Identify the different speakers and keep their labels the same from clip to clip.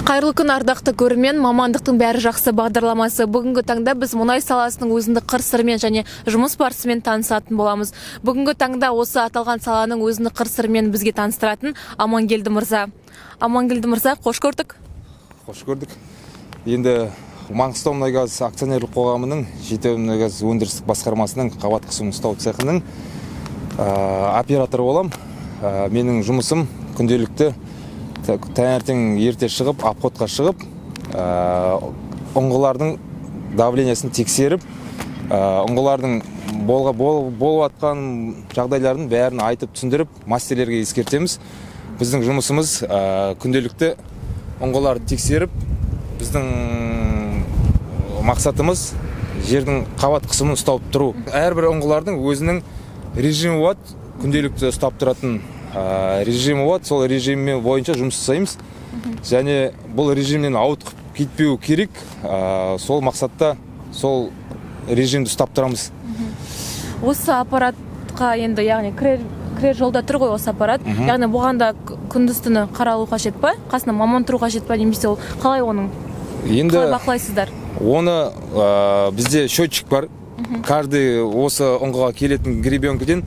Speaker 1: Қайырлы күн, ардақты көрермен! «Мамандықтың бәрі жақсы» бағдарламасы. Бүгінгі таңда біз мұнай саласының өзіндік қыр сырымен және жұмыс барысымен танысатын боламыз. Бүгінгі таңда осы аталған саланың өзіндік қыр сырымен бізге таныстыратын Амангелді мырза. Амангелді мырза, қош көрдік!
Speaker 2: Қош көрдік! Енді «Маңғыстаумұнайгаз» акционерлік қоғамының «Жетеумұнайгаз» өндірістік басқармасының қабат қысым ұстау цехының операторы боламын. Менің жұмысым күнделікті таңертең ерте шығып, обходқа шығып, ұңғылардың давлениесін тексеріп, ұңғылардың болып жатқан жағдайлардың бәрін айтып, түсіндіріп, мастерлерге ескертеміз. Біздің жұмысымыз күнделікті ұңғыларды тексеріп, біздің мақсатымыз жердің қабат қысымын ұстап тұру. Әрбір ұңғылардың өзінің режимі болады, күнделікті ұстап тұратын режимі болады. Сол режиммен бойынша жұмыс жасаймыз және бұл режимнен ауытқып кетпеу керек. Сол мақсатта сол режимді ұстап тұрамыз.
Speaker 1: Осы аппаратқа енді, яғни кірер жолда тұр ғой осы аппарат, яғни бұған да күндіз түні қаралу қажет па, қасына маман тұру қажет па немесе ол қалай, оның
Speaker 2: енді
Speaker 1: қалай бақылайсыздар?
Speaker 2: Оны бізде счетчик бар. Каждый осы ұңғыға келетін гребенкіден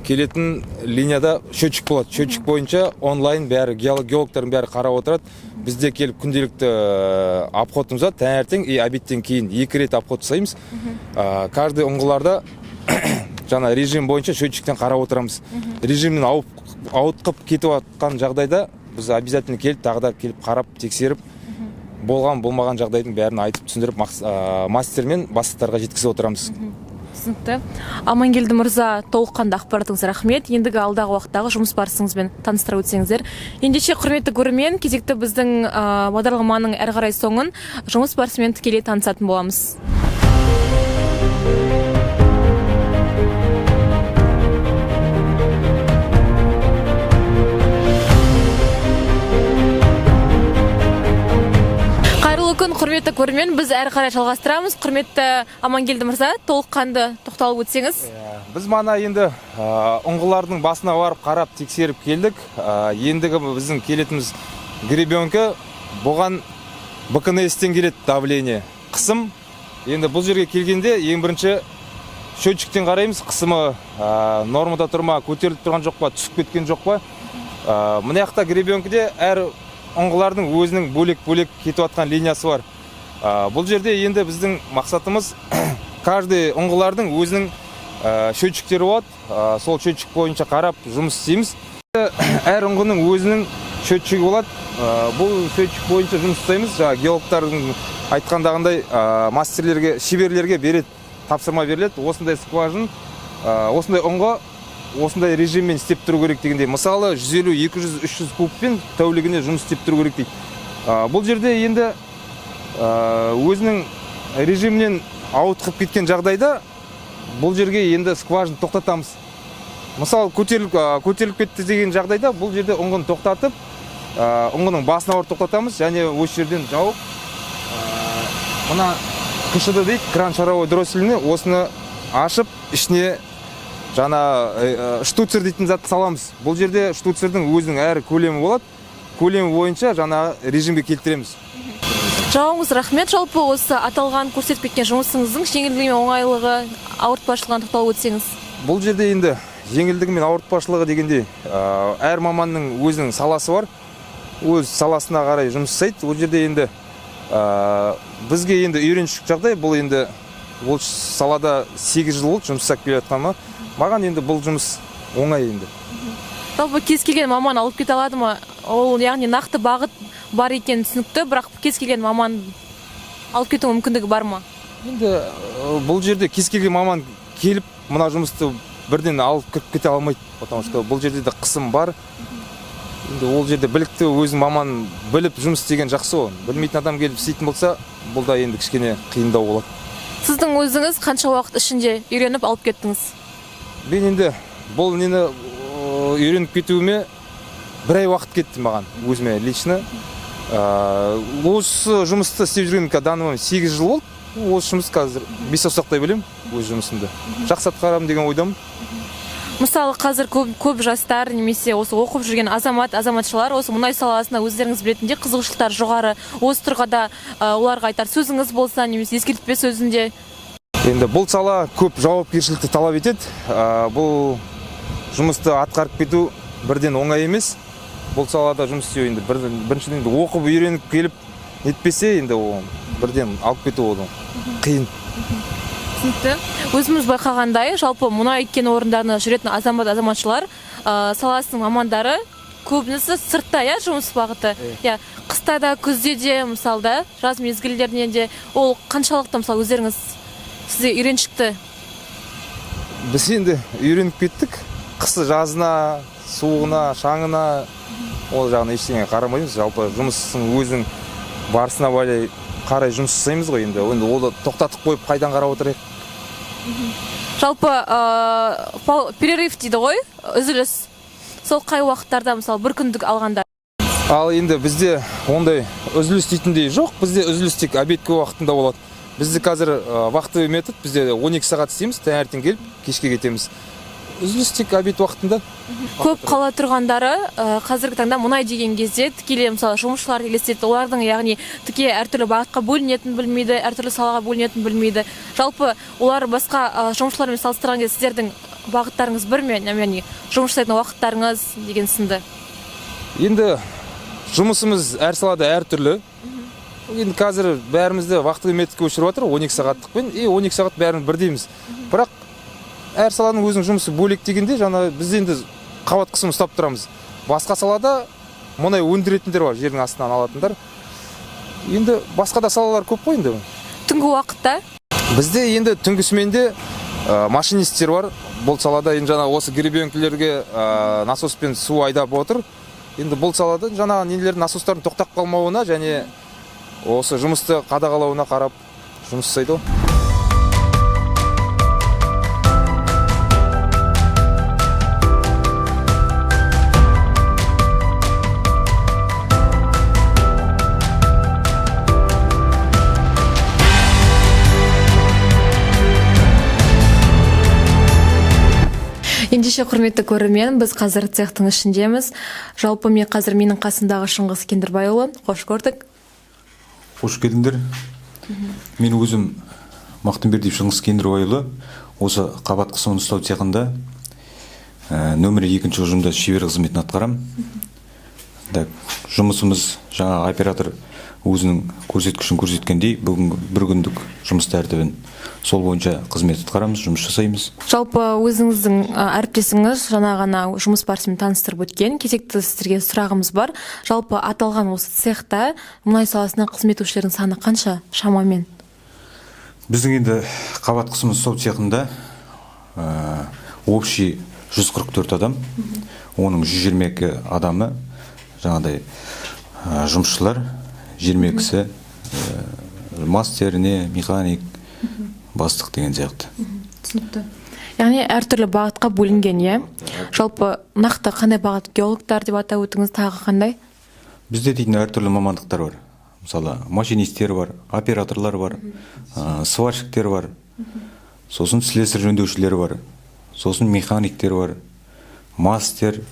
Speaker 2: келетін линияда счетчик болады. Счетчик бойынша онлайн бәрі геологтардың бәрі қарап отырады. Бізде келіп күнделікті обходымыз бар, таңертең и обедтен кейін екі рет обход жасаймыз. Каждый ұңғыларда жаңа режим бойынша счетчиктен қарап отырамыз. Режимнен ауытқып кетіп жатқан жағдайда біз обязательно келіп, тағы да келіп, қарап, тексеріп, болған болмаған жағдайдың бәрін айтып, түсіндіріп, мастер мен бастықтарға жеткізіп отырамыз.
Speaker 1: Түсінікті, Амангелді мырза, толыққанды ақпаратыңызға рахмет. Ендігі алдағы уақыттағы жұмыс барысыңызбен таныстырып өтсеңіздер. Ендеше, құрметті көрермен, кезекті біздің бағдарламаның әрі қарай соңын жұмыс барысымен тікелей танысатын боламыз. Қайырлы күн, құрметті көрермен! Біз әрі қарай жалғастырамыз. Құрметті Амангелді мырза, толыққанды тоқталып өтсеңіз.
Speaker 2: Біз мана енді ұңғылардың басына барып, қарап, тексеріп келдік. Ендігі біздің келетініміз гребенка. Бұған БКНС-тен келеді давление, қысым. Енді бұл жерге келгенде ең бірінші счетчиктен қараймыз, қысымы нормада тұр ма, көтеріліп тұрған жоқ па, түсіп кеткен жоқ па. Мына жақта гребенкіде әр ұңғылардың өзінің бөлек бөлек кетіп жатқан линиясы бар. Бұл жерде енді біздің мақсатымыз каждый ұңғылардың өзінің счетчиктері болады. Сол счетчик бойынша қарап жұмыс істейміз. Әр ұңғының өзінің счетчигі болады. Бұл счетчик бойынша жұмыс жасаймыз. Жаңағы геологтардың айтқандағындай, мастерлерге, шеберлерге береді, тапсырма беріледі: осындай скважин, осындай ұңғы осындай режиммен істеп тұру керек дегендей. Мысалы, 150, 200, 300 кубпен тәулігіне жұмыс істеп тұру керек дейді. Бұл жерде енді өзінің режимінен ауытқып кеткен жағдайда бұл жерге енді скважина тоқтатамыз. Мысалы, көтеріліп кетті деген жағдайда бұл жерде ұңғыны тоқтатып, ұңғының басына барып тоқтатамыз және осы жерден жауып, мына КШД дейді, кран шаровой дроссельный, осыны ашып, ішіне жаңа штуцер дейтін затты саламыз. Бұл жерде штуцердің өзінің әр көлемі болады. Көлемі бойынша жаңағы режимге келтіреміз.
Speaker 1: Жауабыңызға рахмет. Жалпы осы аталған көрсетіп кеткен жұмысыңыздың жеңілдігі мен оңайлығы, ауыртпашылығына тоқталып өтсеңіз.
Speaker 2: Бұл жерде енді жеңілдігі мен ауыртпашылығы дегендей, әр маманның өзінің саласы бар, өз саласына қарай жұмыс жасайды. Ол жерде енді бізге енді үйреншікті жағдай бұл. Енді ол салада 8 жыл болды жұмыс жасап келе жатқаныма. Маған енді бұл жұмыс оңай енді.
Speaker 1: Жалпы кез келген маман алып кете алады ма ол? Яғни нақты бағыт бар екені түсінікті, бірақ кез келген маман алып кету мүмкіндігі бар ма?
Speaker 2: Енді бұл жерде кез келген маман келіп, мына жұмысты бірден алып кіріп кете алмайды, потому что бұл жерде де қысым бар. Енді ол жерде білікті өзің маман біліп жұмыс істеген жақсы ғой. Білмейтін адам келіп істейтін болса, бұл да енді кішкене қиындау болады.
Speaker 1: Сіздің өзіңіз қанша уақыт ішінде үйреніп алып кеттіңіз?
Speaker 2: Мен енді бұл нені үйреніп кетуіме бір ай уақыт кетті маған өзіме лично. Осы жұмысты істеп жүргеніме данный момент 8 жыл болды. Осы жұмыс қазір бес саусақтай білемін. Өз жұмысымды жақсы атқарамын деген ойдамын.
Speaker 1: Мысалы, қазір көп жастар немесе осы оқып жүрген азамат азаматшалар осы мұнай саласына, өздеріңіз білетіндей, қызығушылықтары жоғары. Осы тұрғыда оларға айтар сөзіңіз болса немесе ескертпе сөзінде.
Speaker 2: Енді бұл сала көп жауапкершілікті талап етеді. Бұл жұмысты атқарып кету бірден оңай емес. Бұл салада жұмыс істеу енді біріншіден енді оқып үйреніп келіп нетпесе, енді ол бірден алып кету ол қиын.
Speaker 1: Түсінікті. Өзіміз байқағандай, жалпы мұнай кен орындарына жүретін азамат азаматшалар, саласының мамандары көбінесе сыртта, иә, жұмыс бағыты, иә, қыста да, күзде де, мысалы да, жаз мезгілдеріне де. Ол қаншалықты, мысалы, өздеріңіз, сізге үйреншікті?
Speaker 2: Біз енді үйреніп кеттік қысы жазына, суығына, шаңына, ол жағына ештеңе қарамаймыз. Жалпы жұмыстың өзінің барысына байлай қарай жұмыс жасаймыз ғой. Енді оны тоқтатып қойып, қайдан қарап отырайық?
Speaker 1: Жалпы перерыв дейді ғой, үзіліс, сол қай уақыттарда, мысалы, бір күндік алғанда?
Speaker 2: Ал енді бізде ондай үзіліс дейтіндей жоқ. Бізде үзіліс тек обедкі уақытында болады. Бізде қазір вахтовый метод, бізде 12 сағат істейміз, таңертең келіп, кешке кетеміз. Үзіліс тек обед уақытында.
Speaker 1: Көп қала тұрғандары қазіргі таңда мұнай деген кезде тікелей, мысалы, жұмысшылар елестетеді. Олардың, яғни, тіке әртүрлі бағытқа бөлінетінін білмейді, әртүрлі салаға бөлінетінін білмейді. Жалпы олар басқа жұмысшылармен салыстырған кезде сіздердің бағыттарыңыз бір ме, яғни жұмыс жасайтын уақыттарыңыз деген сынды?
Speaker 2: Енді жұмысымыз әр салада әртүрлі. Енді қазір бәрімізді вахтовый методке көшіріп жатыр, 12 сағаттықпен, и 12 сағат бәріміз бірдейміз. Бірақ әр саланың өзінің жұмысы бөлек дегенде, жаңа біз енді қабат қысым ұстап тұрамыз. Басқа салада мұнай өндіретіндер бар, жердің астынан алатындар. Енді басқа да салалар көп қой енді.
Speaker 1: Түнгі уақытта?
Speaker 2: Бізде енді түнгі сменде машинисттер бар. Бұл салада енді жаңа осы гребенкілерге насоспен су айдап отыр. Енді бұл салада жаңағы нелердің, насостардың тоқтап қалмауына және осы жұмысты қадағалауына қарап жұмыс жасайды ғой.
Speaker 1: Ендеше, құрметті көрермен, біз қазір цехтың ішіндеміз. Жалпы мен қазір, менің қасымдағы Шыңғыс Кендірбайұлы, қош көрдік.
Speaker 3: Қош келдіңдер. Мен өзім Мақтымбердиев Шыңғыс Кендірбайұлы, осы қабат қысымын ұстау цехында нөмірі екінші ұжымда шебер қызметін атқарамын. Так, жұмысымыз жаңа оператор өзінің көрсеткішін көрсеткендей, бүгінгі бір күндік жұмыс тәртібін, сол бойынша қызмет атқарамыз, жұмыс жасаймыз.
Speaker 1: Жалпы өзіңіздің әріптесіңіз жаңа ғана жұмыс барысымен таныстырып өткен. Кезекті сіздерге сұрағымыз бар. Жалпы аталған осы цехта мұнай саласына қызмет етушілердің саны қанша шамамен?
Speaker 3: Біздің енді қабат қысымын ұстау цехында общий 144 адам, оның 122 адамы жаңағыдай жұмысшылар, 22-сі мастеріне, механик, бастық деген сияқты.
Speaker 1: Түсінікті. Яғни әртүрлі бағытқа бөлінген, иә? Жалпы нақты қандай бағыт? Геологтар деп атап өттіңіз, тағы қандай?
Speaker 3: Бізде дейтін әртүрлі мамандықтар бар. Мысалы, машинисттер бар, операторлар бар, сварщиктер бар, сосын слесарь жөндеушілер бар, сосын механиктер бар, мастер,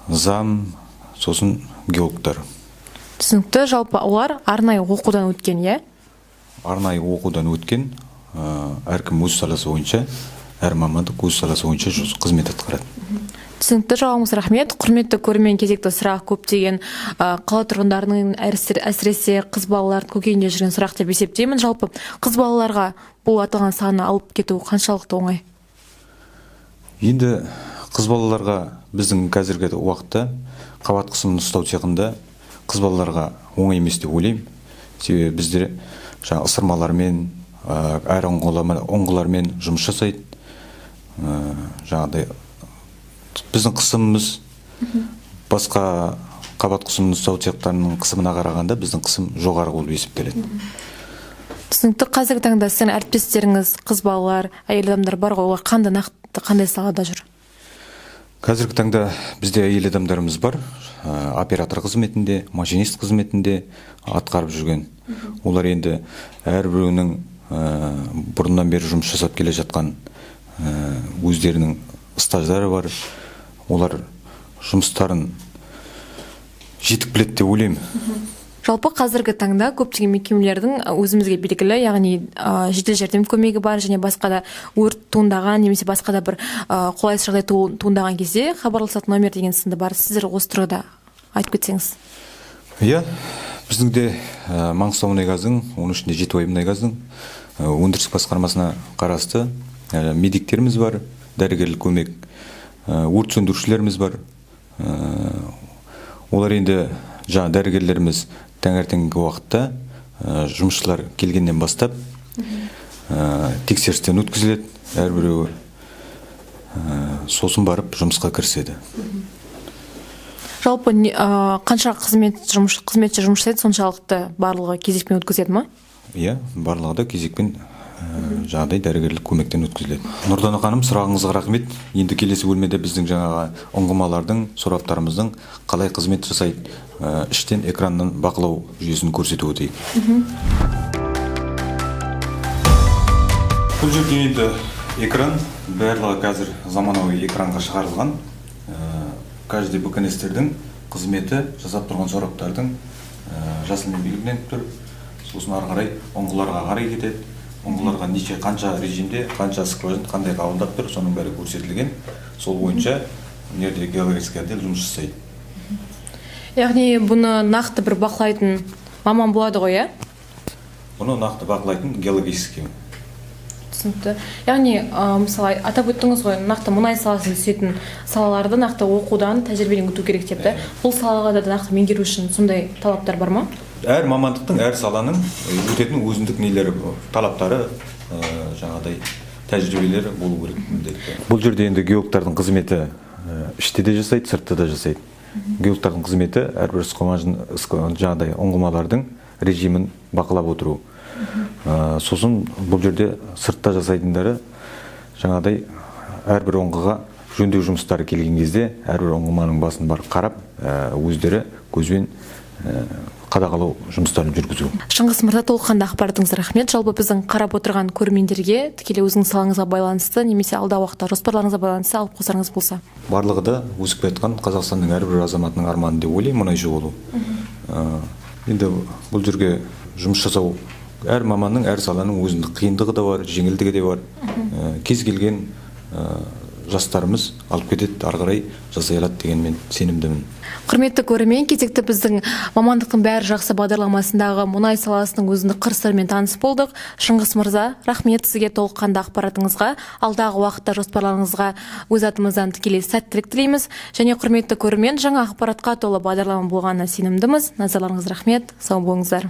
Speaker 3: зам, сосын геологтар.
Speaker 1: Түсінікті. Жалпы олар арнайы оқудан өткен, иә?
Speaker 3: Арнайы оқудан өткен, әркім өз саласы бойынша, әр мамандық өз саласы бойынша қызмет атқарады.
Speaker 1: Түсінікті, жауабыңызға рахмет. Құрметті көрермен, кезекті сұрақ көптеген қала тұрғындарының, әсіресе қыз балалардың көкейінде жүрген сұрақ деп есептеймін. Жалпы қыз балаларға бұл аталған саланы алып кету қаншалықты оңай?
Speaker 3: Енді қыз балаларға біздің қазіргі уақытта қабат қысымын ұстау цехында қыз балаларға оңай емес деп ойлаймын. Себебі біздер жаңа ысырмалармен, әр ұңғылармен жұмыс жасайды. Жаңағыдай біздің қысымымыз басқа қабат қысымын ұстау цехтарының қысымына қарағанда біздің қысым жоғары болып есептеледі.
Speaker 1: Түсінікті. Қазіргі таңда сіздің әріптестеріңіз, қыз балалар, әйел адамдар бар ғой, олар қандай, нақты қандай салада жүр?
Speaker 3: Қазіргі таңда бізде әйел адамдарымыз бар, оператор қызметінде, машинист қызметінде атқарып жүрген. Олар енді әрбіреуінің бұрыннан бері жұмыс жасап келе жатқан өздерінің Стаждары бар, олар жұмыстарын жетік біледі деп ойлаймын.
Speaker 1: Жалпы қазіргі таңда көптеген мекемелердің өзімізге белгілі, яғни жедел жәрдем көмегі бар және басқа да өрт туындаған немесе басқа да бір қолайсыз жағдай туындаған кезде хабарласатын номер деген сынды бар. Сіздер осы тұрғыда айтып кетсеңіз.
Speaker 3: Иә, біздің де Маңғыстаумұнайгаздың, оның ішінде Жетібаймұнайгаздың өндірістік басқармасына қарасты медиктеріміз бар, дәрігерлік көмек, өрт сөндірушілеріміз бар. Олар енді жаңа дәрігерлеріміз таңертеңгі уақытта жұмысшылар келгеннен бастап тексерістен өткізіледі әрбіреуі, сосын барып жұмысқа кіріседі.
Speaker 1: Жалпы қанша қызметші жұмыс жасайды, соншалықты барлығы кезекпен өткізеді ма?
Speaker 3: Иә, барлығы да кезекпен жаңағыдай дәрігерлік көмектен өткізіледі. Нұрдана ханым, сұрағыңызға рахмет. Енді келесі бөлмеде біздің жаңағы ұңғымалардың, сораптарымыздың қалай қызмет жасайды, іштен экраннан бақылау жүйесін көрсетіп өтейік. Бұл жерде енді экран барлығы қазір заманауи экранға шығарылған. Каждый БКНСтердің қызметі, жасап тұрған сораптардың жасылмен белгіленіп тұр. Сосын ары қарай ұңғыларға қарай кетеді. Ұңғыларға неше, қанша режимде, қанша скважина қандай қабылдап тұр, соның бәрі көрсетілген. Сол бойынша мына жерде геологический отдел жұмыс жасайды.
Speaker 1: Яғни бұны нақты бір бақылайтын маман болады ғой, иә?
Speaker 3: Бұны нақты бақылайтын геологический.
Speaker 1: Түсінікті. Яғни мысалы, атап өттіңіз ғой, нақты мұнай саласын түсетін салаларды нақты оқудан, тәжірибеден өту керек деп та. Бұл салаға да нақты меңгеру үшін сондай талаптар бар ма?
Speaker 3: Әр мамандықтың, әр саланың өтетін өзіндік нелері, талаптары, жаңағыдай тәжірибелері болу керек міндетті. Бұл жерде енді геологтардың қызметі іште де жасайды, сыртта да жасайды. Геологтардың қызметі әрбір жаңағыдай ұңғымалардың режимін бақылап отыру. Сосын бұл жерде сыртта жасайтындары жаңағыдай әрбір ұңғыға жөндеу жұмыстары келген кезде әрбір ұңғыманың басын барып қарап, өздері көзбен қадағалау жұмыстарын жүргізу.
Speaker 1: Шыңғыс мырза, толыққанды ақпаратыңызға рахмет. Жалпы біздің қарап отырған көрермендерге тікелей өзіңіздің салаңызға байланысты немесе алдағы уақытта жоспарларыңызға байланысты алып қосарыңыз болса.
Speaker 3: Барлығы да өсіп келе жатқан Қазақстанның әрбір азаматының арманы деп ойлаймын мұнайшы болу. Енді бұл жерге жұмыс жасау әр маманның, әр саланың өзіндік қиындығы да бар, жеңілдігі де бар. Кез келген жастарымыз алып кетеді, ары қарай жасай алады деген мен сенімдімін.
Speaker 1: Құрметті көрермен, кезекті біздің мамандықтың бәрі жақсы бағдарламасындағы мұнай саласының өзіндік қыр сырымен таныс болдық. Шыңғыс мырза, рахмет сізге толыққанды ақпаратыңызға. Алдағы уақытта жоспарларыңызға өз атымыздан тікелей сәттілік тілейміз. Және құрметті көрермен, жаңа ақпаратқа толы бағдарлама болғанына сенімдіміз. Назарларыңызға рахмет. Сау болыңыздар.